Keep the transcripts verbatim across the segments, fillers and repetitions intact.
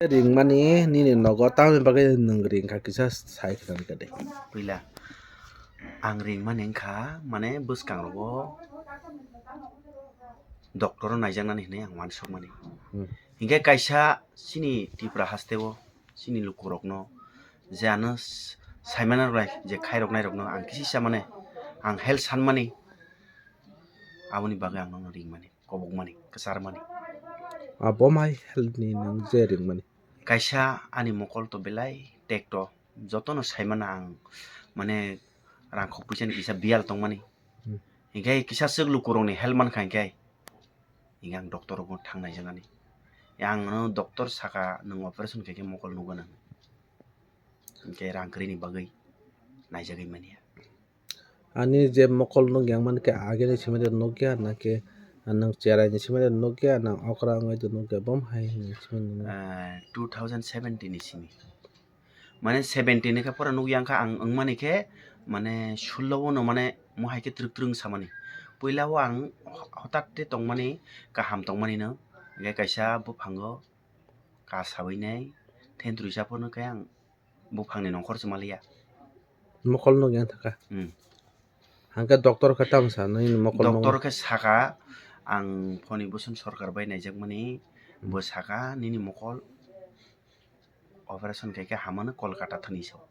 Ringmani nini nogo tamoni bagwi nwng ringkha kisa sai khna rwkha de. Puila ang ringmani wngkha mane bwskangrogo doctor o naijaknani hinwi ang uansukmani. Hmm. Hinkhe kaisa chini Tripura hasteo chini lukurokno je ano s-, saimano rwlai je khairok nairokno ang kisisa mane ang help sanmani aboni bagwi ang nono ringmani. Kobokmani, kwcharmani. Abo mai health ni nwng je ringmani. Kaisa ani mokol to belai tekto, jotono saimano ang mane rangkhok puisa ni kisa biyal tongmani. Hmm. Hinkhe kisa swk lukurokni help mankha hinkhe, hinkhe ang doctor rokno thang naijaknani. Ang no doctor saka nwng operation khaikhe mokol nukgwna hinwi. Hinkhe rang kwrwini bagwi naijagwi manya. Ani je mokol nuk yang mankhe agini simi de nukya, naki nwng cherai ni simi de nukya, na okra wngwi de nukya, bom hai hinwi simi de nukya. Eh, two thousand seventeen ni simi. Mane seventeen ni khe pura nuk yang kha ang wngmani khe, mane sullo o no mane mo hai khe twrwk twrwk wng samani. Puila o ang hotat te tongmani, kaham tongmani no, hinkhe kaisa buphango ka sawi nai, thentrwi sa phano khe ang buphangni nongkhor se maliya. Mokol nuk yang thaka. Hmm. Hangke doctor khe tamo sa nini mokol nuk? Doctor khe saka, ang phone ni bwswng sorkar bai naijakmani, hmm, bo saka nini mokol operation khaikhe hamano Kolkata thani sao.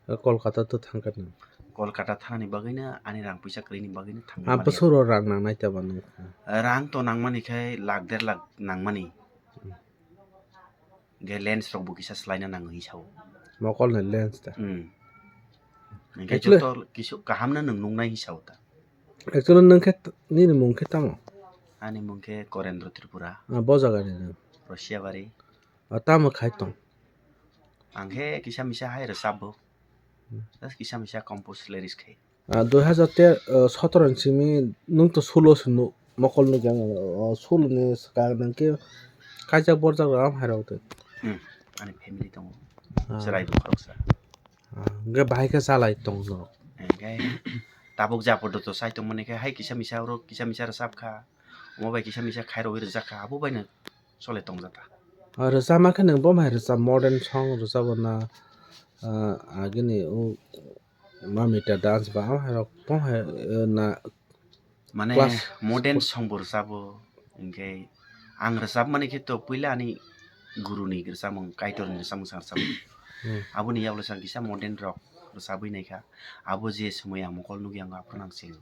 Eh, Kolkata to thangkha nang? Kolkata thanani bagwino ani rang puisa kwrwini bagwino thangwi maliya. Ang bwswk rang nangnai taba nung? Rang to nangmani khe lakh der lakh nangmani. Hmm. Ge lens rok bo kisa swlaina nango hinwi sao. Mokol ni lens da? Hmm. Hinkhe actually joto kisu kaham no nwng nuknai hinwi sao ta. Actually nwng khe t-, nini mung khe tamo? Ani mung khe Korendro Tripura. Ah, bo jaga ni nwng? Rosiabari. Ah, tamo khai tong? Ang khe kisa misa hai rwchapbo. Hmm. Just kisa misa compose lyrics khai. Ah, dui hazar ter, ah, sotoro ni simi nwng to sulo se nu-, mokol nukya, ah, sulo ni swkang nwng khe kaijak borjak rok am hai rok de. Hmm, ani family tongo. Ah. Chwrai bo khoroksa. Ah, hwnkhe bahai khe chalai tong norok. Hwnkhe tabuk japor do to sai tongmani khe hai kisa misa oro kisa misa rwchap kha. Omo bai kisa misa khairogwi rwjak kha, abo baino chole tongjak kha. Ah, rwchapma khe nwng bo hai rwchap modern song rwchapna, ah, agini o Mamita dance ba, ah, hai rok bo hai, eh, na Mane class modern song bo rwchabo, hinkhe ang rwchapmani khe to puila ani guruni rwchapmung, Kaitorni rwchapmung sa rwchapmung. Hmm. Aboni yagulo sa kisa modern rok rwchapwi naikha. Abo je somoi ang mokol nukya ang aphuru nang singo.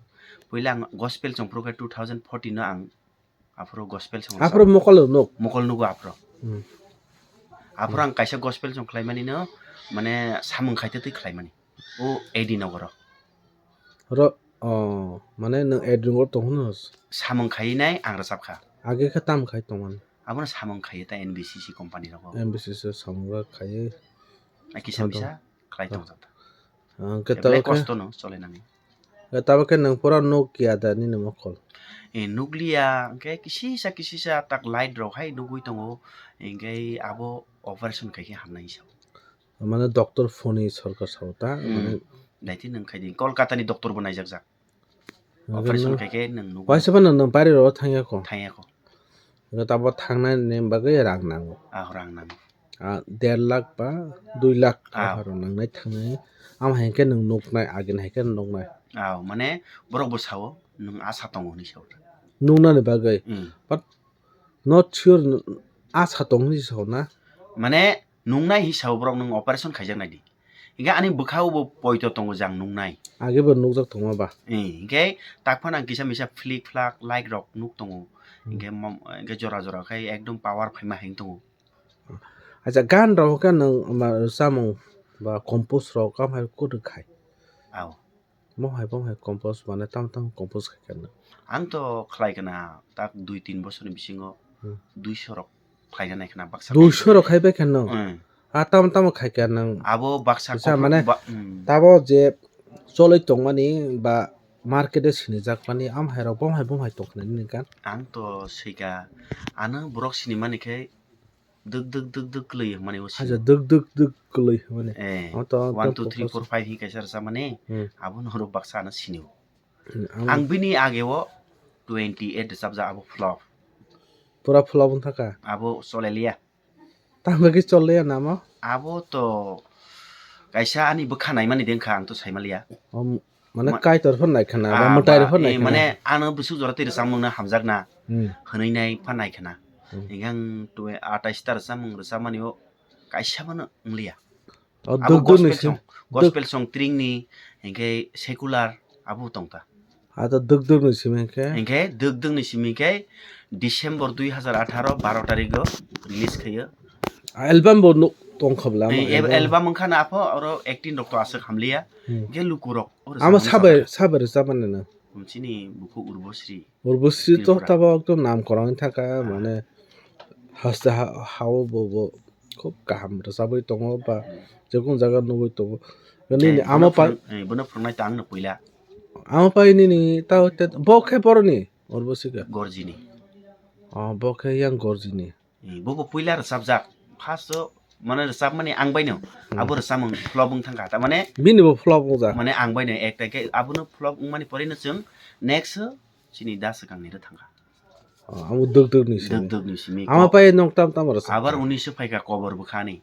Puila ang gospel chongphuru khe two thousand fourteen no ang aphuru gospel song aphuru rwchapmung. Mokol nuk? Mokol nugo aphuru. Hmm. Aphuru ang kaisa gospel song khlaimani no, mane samung khaitwi twi khlaimani. O A D nogoro. Ro, oh, mane nwng A D nogoro tong hwnno? Samung khaiwi nai ang rwchap kha. Age khe tamo khai tongmani? Abono samung khaiwi ta N B C C company rogo. N B C C samung rok khaiwi. Ai kisa misa khlai tongjak ta. Ang khe belai tabo khe kosto no chole nani. Khe tabo khe nwng pura nuk ya da nini mokol? Eh, nukliya, hwnkhe kisisa kisisa tak light rok hai nugwi tongo. Hinkhe abo operation khaikhe hamnai sao. Mane doctor phone ni sorkar sao ta, hmm, mane. Daiti nwng khai di, Kolkata ni doctor bo naijak jak. Operation khai khe nwng nugo. Waisa phano nwng bari rok thangya kho? Thangya kho. Nwng tabo thangnai ni bagwi rang nango. Ah, rang nango. Ah, der lakh ba dui lakh, ah, rok nangnai thangnai. Am hai khe nwng nuknai, agini hai khe nuknai. Ah, mane borok bo sao, nwng asa tongo hinwi sao. Nuknani bagwi. Hmm. But not sure, asa tong hinwi sao na? Mane nungnai hinwi sao borok, nwng operation khaijak nai di. Hinkhe ani bwkhao bo poito tongo jang nungnai. Age bo nukjak tongma ba? Eh, hinkhe tak phano ang kisa misa flick flak light rok nuk tongo. Hmm. Hinkhe mom-, hinkhe jora jora khai ekdom power phaima hai tongo. Acha, gan rok khe nwng ma rwchapmung ba compose rok kam hai kwrwk khai? Ao. Bo hai, bo hai compose mane tamo tamo compose khai khe nwng? Ang to khlai kana tak dui tin bosorni bisingo, hmm, duiso rok khlaina nai khna baksa. Duiso rok khai bai khe nwng? Hmm. Ah, tamo tamo khai khe nwng? Abo baksa kisa kok mane ba, hmm, tabo je choloi tongmani ba market o sinijakmani am hai rok bom hai bom hai tong khna nini gan? Ang to swika, ano borok sinimani khe dwk dwk dwk dwk kwlwi hwnmani o sini. Haja dwk dwk dwk kwlwi hwnmani. Eh, amo to one, two, three, four, five hinwi kaisa rwchapmani, hmm, abono rok baksa ano sinio. Hmm, ang bini ageo twenty eight rwchapjak, abo flop. Pura flop wng thaka? Abo choleliya. Ang bagwi chol ya namo? Abo to kaisa ani bwkha naimani de wngkha, ang to saimaliya. Om, mane Ma-, kaitor phano nai khana, ba mwtai rok phano nai khana. Mane ano bwswk jora twi rwchapmung no hamjakna Hmm. hwnwi nai pha nai khana. Hmm. Hinkhe ang twi atais ta rwchapmung rwchapmani o kaisa phano wngliya. O abo duk duk gospel ni sim-, song, duk- gospel song tring ni, hinkhe secular abo tong ta. A to duk duk ni simi hinkhe? Hinkhe duk duk ni simi khe December dui hazar atharo baro tarik o release khayo. A album bo nuk tong kha bla, ama Ei, album. Album wngkha na apho oro acting rok to aswk hamliya. Hmm. Hinkhe luku rok o Ama rwchapmani sabai, sabai. Sabai rwchapmani na? Chini bukhuk Urbosri. Urbosri to Tripura. Tabo ekdom nam kwrwng thaka, ah, mane haste ha-, hao bo, bo khub kaham rwchabwi tongo ba, hmm, jekun jaga nugwi tongo. Nini eh, ama bono pai phwrwng-, eh, bono phwrwngnai ta ang no puila. Ama pai nini ta, ta, bo khe boroni Urbosri khe? Gorjini. Oh, bo khe yang Gorjini. Eh, bo bo puila rwchapjak. First o, mane rwchapmani ang baino, hmm, abo rwchapmung flop wng thangkha. Tamane bini bo flop wngjak. Mane ang baino ekta khe abono flop wngmani porino chwng next o chini da swkangni rw thangkha. Oh, abo duk duk ni simi. Duk duk ni simi. Ama ko-, pai nok tam tam rwchapkha. Abar unisho phaikha kobor bwkhani.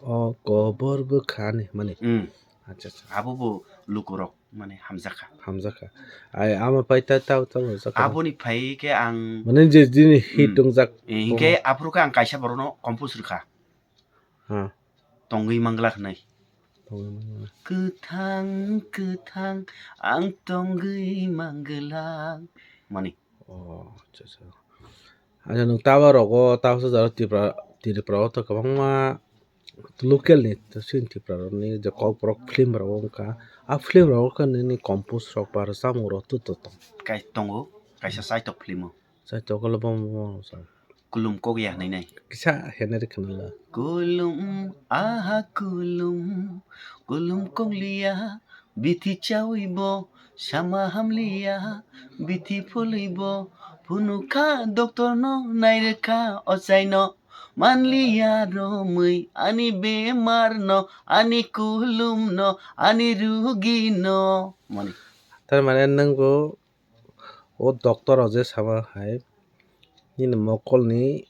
Oh, kobor bwkhani mani. Hmm. Acha, acha. Abo bo lukurok mane hamjakha. Hamjakha. Ai, ama pai ta, ta, ta, hamjakha. Aboni phai khe ang mane je jini hit, hmm, tongjak. Eh, hinkhe aphuru khe ang kaisa borokno compose rwkha. Ha. Tongwi mangla hwnwi. Tongwi mangla. Kwthang, kwthang, ang tongwi mangla. Mani. Oh, acha, acha. Acha, nwng tabo rogo, tabo sa jaro Tripura, Tripura o to kwbangma local ni, to chini Tripura rokni je Kokborok film rok wngkha, a film rok khe nini compose rok ba rwchapmung rok tu to tong? Kai tongo, kaisa Saitok film o. Saitok o le bom bom sa. Kulum Kok Ya hinwi nai. Kisa henari khna la. Kulum, aha kulum, kulum kokliya, bithi chawi bo, sama hamliya, bithi phulwi bo, phunukha doctor no, nairwkha ochai no. Manliya romwi ani bemar no, ani kulum no, ani rugi no. Mani. Tar mane nwng bo o doctor o je sama hai nini mokol ni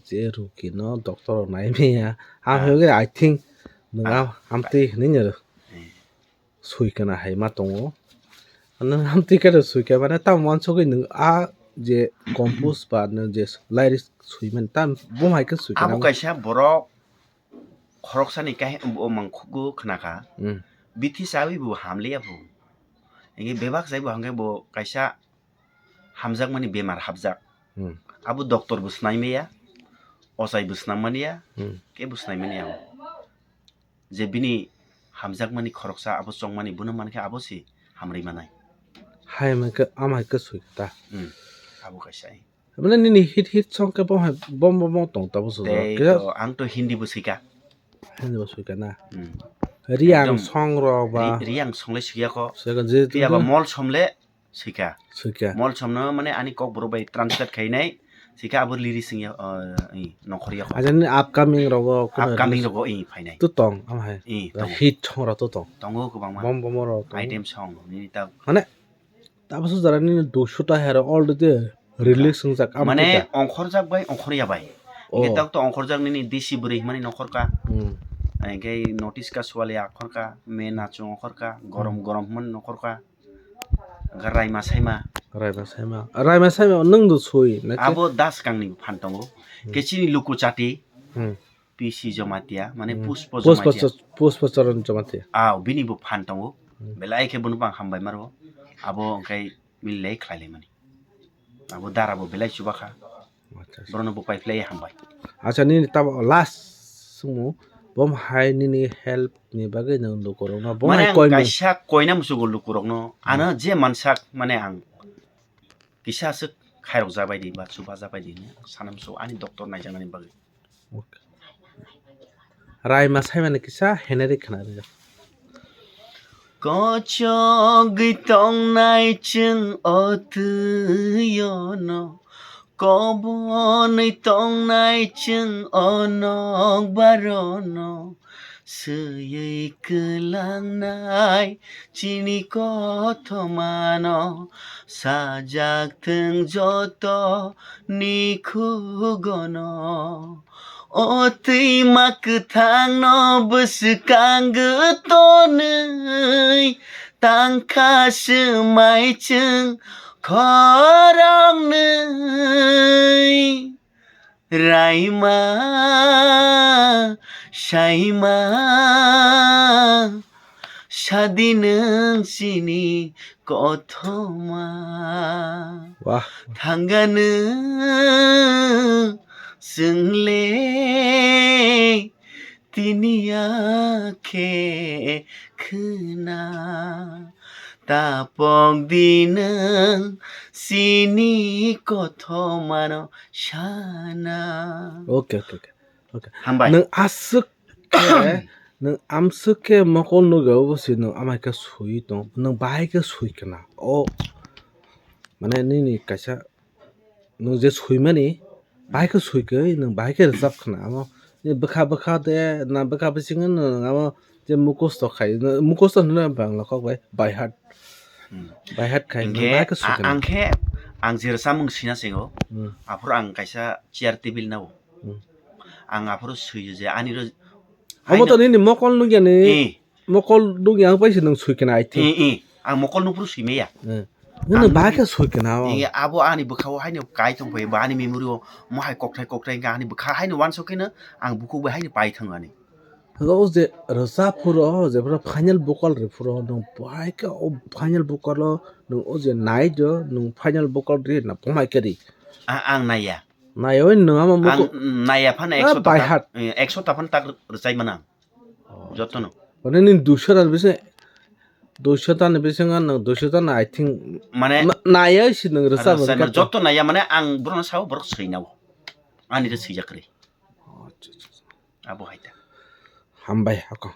je rugi no doctor o nai manya. Ah. Ang hwnkhe I think nwng ah, amtwi hinwi no. Eh. Sui kana hai ma tongo. Nwng amtwi khe sui kha mane tamo uansugwi nwng a je compose ba nwng je lyrics sui mani tam bo hai khe sui kana. Abo kaisa borok khoroksani kahi-, o mangkhugo khna kha. Hmm. Bithi chawi bo hamliya bo. Hinkhe bebak chai bo hwnkhe bo kaisa hamjakmani bemar hapjak. Hmm. Abo doctor bo swnai maya, ochai bo swnam manya, hmm, kebo swnai manya abo. Je bini hamjakmani khoroksa abo chongmani bono mankhe abo se hamrwi manai. Hai mankhe, ama hai khe sui ta. Hmm. Abo kaisa. Mane nini hit hit song khe bo hai bom bom bom tong ta bo sujak. Tei khe to, ang to Hindi bo sika. Hindi bo sika na. Hmm. Riang ekdom song rok ba. Ri-, Riang song le sika ko. Sika je tei abo mol som le sika. Sika. Mol som no mane ani kok borok bai translate khainai. Sika abo lyrics wngya, uh, i, nongkhor ya ko. Acha nini upcoming rogo, upcoming rogo, i, phainai. Tu tong, am hai. I, tongo. Hit song rok tu tong. Tongo kwbangma. Bom bom rok tongo. Item song, nini ta. Mane Tabukso jora nini duiso ta hero already release wngjak, amo mane khe da? Ongkhorjak bai ongkhorya bai. Oh. Hinkhe tabuk to ongkhorjak nini desi bwrwi hwnmani nongkhorka. Hmm. Hinkhe notice ka suwali akhorka, me nachu ongkhorka, gorom hmm gorom hwnmani nongkhorka. Hinkhe raima saima. Raima saima. Raima saima nwng do sui, na khe? Abo das kangni phan tongo. Hmm. Khe chini luku chati. Hmm. P C Jamatia, mane hmm. Puspo Puspo Jamatia. Cho-, Puspo Charan Jamatia. Ah, bini bo phan tongo. Hmm. Belai khe bono bang hambai maro. Abo hwnkhe milai khlai laimani. Abo dara bo belai chuba kha. Acha, acha. Borokno bo pai phlai hambai. Acha, nini tamo last swngmung, bom hai nini help ni bagwi nwng lukurokno bom mane hai ang koi mung- kaisa koina musugo lukurokno, hmm, ano je mansak mane ang kisa aswk khairok jabai di ba chuba jabai di hwnwi sana musugo ani doctor naijaknani bagwi. Okay. Raima saimani kisa heneri khna rwjak. Kochogwi tongnai chwng o twi-o no, kobonwi tongnai chwng o nokbar o no, swiwi kwlangnai chini kothoma no, sajak thwng joto ni khugo no. O twima kwthangno bwswkango tonwi, tangkha swmai chwng khoroknwi. Raima, saima, sadi nwng chini kothoma. Wah. Thangano chwngle tini ya khe khwna. Tapok di nwng chini kothomano sana. Okay, okay, okay. Okay. Hambai. Nwng aswk khe, nwng amswk khe mokol nugya, obo se nwng amai khe sui tong, nwng bahai khe sui khwna. O, mane nini kaisa nwng je suimani, bahai khe sui khe, nwng bahai khe rwchap khwna. Amo ni bwkha bwkha de, na bwkha bisingo nwng amo je mukhusto khai, mukhusto hwnwi Bangla kok bai, by heart. Hmm. By heart khai, nwng Hinkhe bahai khe sui a-, khwna. Ang khe, ang je rwchapmung sina singo, Hmm. aphuru ang kaisa chair table nao. Hmm. Ang aphuru sui je ani ro-, Omo to haino nini mokol nugya ni, Eh. mokol nugya ang paisa nwng sui khwna, I think. Eh, eh. Ang mokol nukphuru sui maya. Eh. Nwng Ang bahai khe sui khwna o. Eh, abo ani bwkhao haino kai tong phai, bo ani memory o mohai kokthai kokthai wngkha, ani bwkha haino uansuk kheno ang bukhuk bai haino pai thango ani. O je rwchap phuru, je phuru final vocal rw phuru, nwng bahai khe o final vocal o nwng o je nai do, nwng final vocal ri na bomai khe ri. A-, ang naiya. Naiya oi nwng ama Ang mukhu-, naiya phano Ah, ekso by ta heart. Eh, ekso ta phano tak rwchai mano ang. Oh. Jotono. Mane nini duiso ta ni bising, duiso ta ni bisingo nwng duiso ta no, I think, Mane na-, naiya si nwng rwchap rwchai rwkha mano, to. Joto naiya mane ang borokno sao borok swinao. Ani khe swijak kwrwi. Oh, acha, acha, acha. Abo hai ta. Hambai, hako.